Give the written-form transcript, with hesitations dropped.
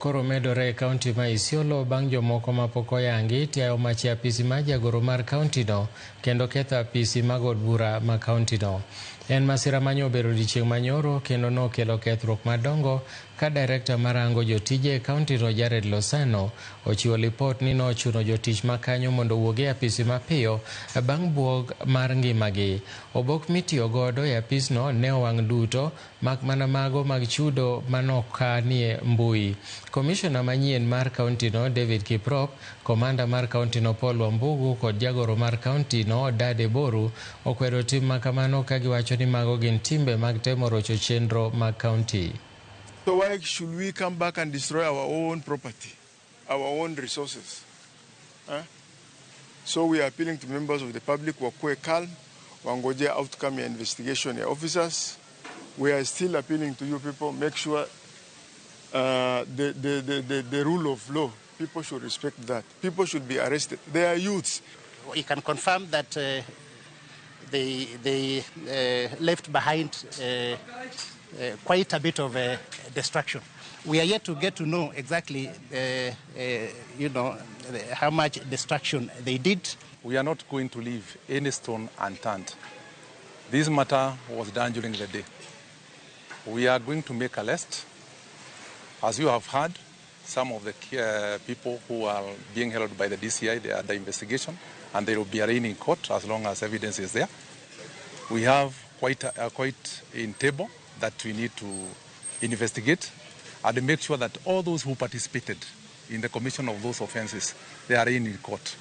Koro medore e kaunti ma Isiolo bang' jomoko mapok oyangi tiayo mach e apisi mar jagoro mar kauntino kendo ketho apisi mag od bura ma kauntino. En masira manyo obedo odiechieng' manyoro kendo nokelo kethruok madongo ka direkta marango jotije e kauntino Jared Losano ochiwo lipot ni nochuno jotich ma kanyo mondo owuog e apisi mapiyo bang' buok mar ngimagi. Obok mitiyo godo e apisno ne owang' duto mak mana mago mag chudo manokanie mbui. Komishona manyien mar kauntino David Kiprop, komanda mar kauntino Paul Wambugu kod jagoro mar kauntino Dade Boru okwedo tim makamano ka giwacho ni mago gin timbe mag temo rocho chenro mag kaunti. So why should we come back and destroy our own property, our own resources? Huh? So we are appealing to members of the public wakuwe calm, wangoje outcome ya investigation ya officers. We are still appealing to you people, make sure the rule of law, people should respect that. People should be arrested. They are youths. We can confirm that they left behind quite a bit of destruction. We are yet to get to know exactly how much destruction they did. We are not going to leave any stone unturned. This matter was done during the day. We are going to make arrest. As you have heard, some of the people who are being held by the DCI, they are under investigation, and they will be arraigned in court as long as evidence is there. We have quite in table that we need to investigate and make sure that all those who participated in the commission of those offenses, they are arraigned in court.